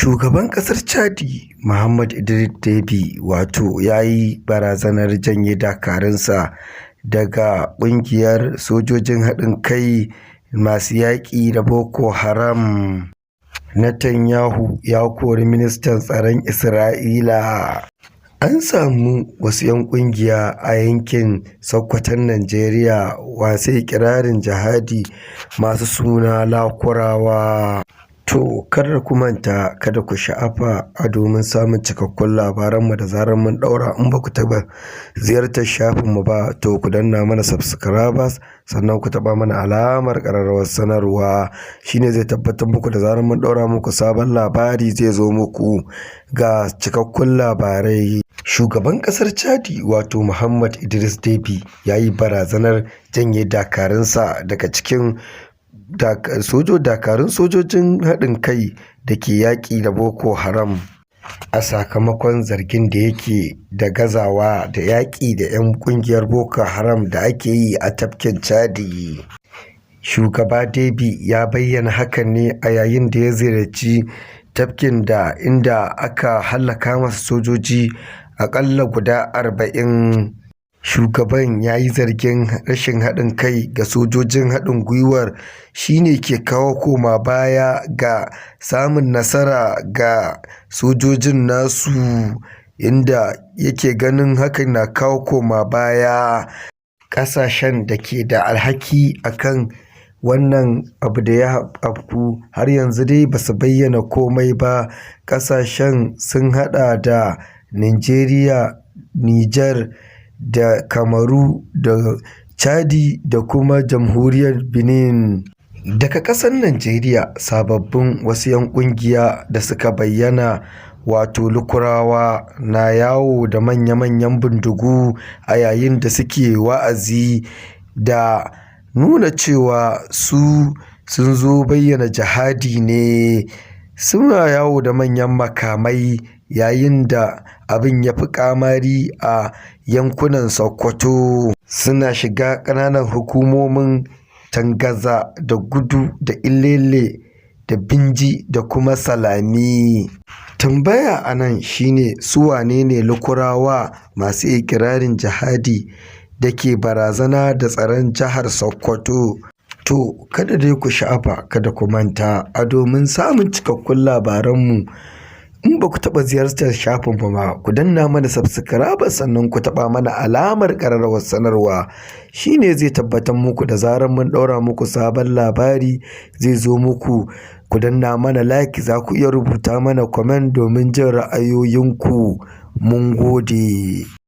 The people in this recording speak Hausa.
Shugaban ƙasar Chadi Mahamat Idriss Deby wato ya yi barazanar janye dakarunsa daga ƙungiyar sojojin haɗin kai masu yaƙi da Boko Haram. Netanyahu ya kori ministan tsaron Isra'ila. An samu wasu 'yan ƙungiya a yankin Sokoton Najeriya masu iƙirarin jihadi masu suna Lakurawa. To kada ku manta, kada ku sha'afa a domin samun cikakkun labaranmu da zarar mun ɗaura, in ba ku taɓa ziyartar shafinmu ba, to ku danna mana subscribers, sannan ku taɓa mana alamar ƙararrawar sanarwa. Shine zai tabbatar muku da zarar mun ɗaura muku sabon labari zai zo muku. Ga cikakkun labarai. Shugaban ƙasar Chadi wato Mahamat Idriss Deby ya yi barazanar janye dakarunsa daga cikin dakarun sojojin haɗin kai da ke yaƙi da Boko Haram a sakamakon zargin da yake da gazawa da yaƙi da 'yan ƙungiyar Boko Haram da ake yi a tafkin Chadi. Shugaba Deby ya bayyana hakan ne a yayin da ya ziyarci tafkin da inda aka hallaka masa sojoji aƙalla guda 40. Shugaban ya yi zargin rashin haɗin kai ga sojojin haɗin gwiwar shi ne ke kawo koma baya ga samun nasara ga sojojin nasu, inda yake ganin hakan na kawo koma baya. Ƙasashen da ke da alhaki a kan wannan abu da ya afku har yanzu dai ba su bayyana komai ba. Ƙasashen sun haɗa da Nijeriya, Nijar da Kamaru da Chadi da kuma Jamhuriyar Benin. Daga ƙasar Najeriya, sababbin wasu 'yan ƙungiya da suka bayyana wato Lakurawa na yawo da manya-manyan bindigu a yayin da suke wa'azi da nuna cewa su sun zo bayyana jihadi ne. Suna yawo da manyan makamai yayin da abin ya fi ƙamari a yankunan Sokoto. Suna shiga ƙananan hukumomin Tangaza da Gudu da Ilele da Binji da kuma Salami. Tambaya a nan shine, su wane ne Lakurawa masu iƙirarin jihadi da ke barazana da tsaron jihar Sokoto? To kada dai ku sha'afa, kada ku manta a domin samun cikakkun labaranmu, in ba ku taɓa ziyartar shafinmu ba, ku danna mana subscribe, sannan ku taɓa mana alamar ƙararrawar sanarwa. Shine zai tabbatar muku da zarar mun ɗaura muku sabon labari zai zo muku. Ku danna mana like, za ku iya rubuta mana comment domin jin ra'ayoyinku. Mun gode.